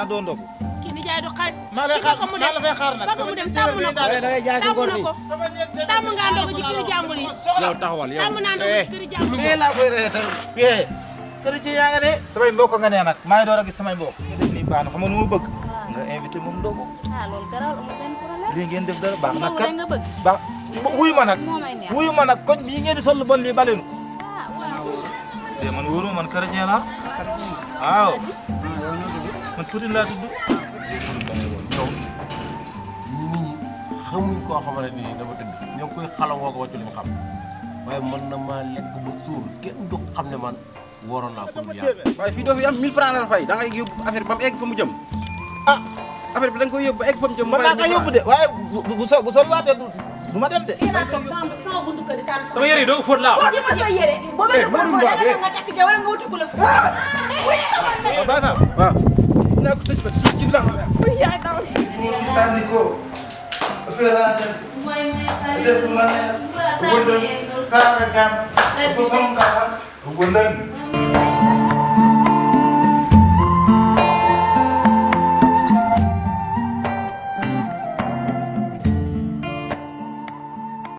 doo ndogu. kii ni jaay du xaar. maa lay xaar maa la fay xaar nag. mu dem tàmm na ko tàmm na ko tàmm ngaa ndogu ci kër jàmbur yi. yow taxawal yow. tàmm naa ndogu ci kër jàmbur yi. fii laa koy rey tamit. kër ci yaa nga de. samay mbokk nga nee nag maa ngi door a gis samay mbokk. nga def nii baax na xam nga nu mu bëgg. nga invité moom ndogu. loolu garaaw amul benn problème. lii ngeen def dara baax na ndogu kat rek nga bëgg. baax wuyu ma nag. moo may neex. wuyu ma nag koñ bii ngeen di sol lu bon lii baleen ko. waaw. de man wóoru man chrétien la waaw man Poutine laa tudd. yow nit ñi xamuñ koo xamante ni dafa tëdd ñoo ngi koy xalangoo ko wàccu li ñu xam waaye mën na maa lekk ba suur kenn du xam ne man waroon naa ko yàlla. waaye fii doo fi am 1000 francs la fay da ngay yóbbu affaire bi ba mu egg fa mu jëm. ah affaire bi da nga koy yóbbu ba egg fa mu jëm. mën naa ko yóbbu de waaye bu sol waatee du ma dem de. kii laa toog sama buntu kër di tànn. sama yére yi doo ko fóot laa. waaw jëmmal sa yére. boo mel ne ko da nga takk ja wala nga wuti ku la. waaw baax na waaw. naa ko sëñ ba ci la. yaay daw. sànni ko. affaire laa def. def lu ma neex. bu ko dëng. saa nga gàm. bu ko sonn kaa. bu ko dëng.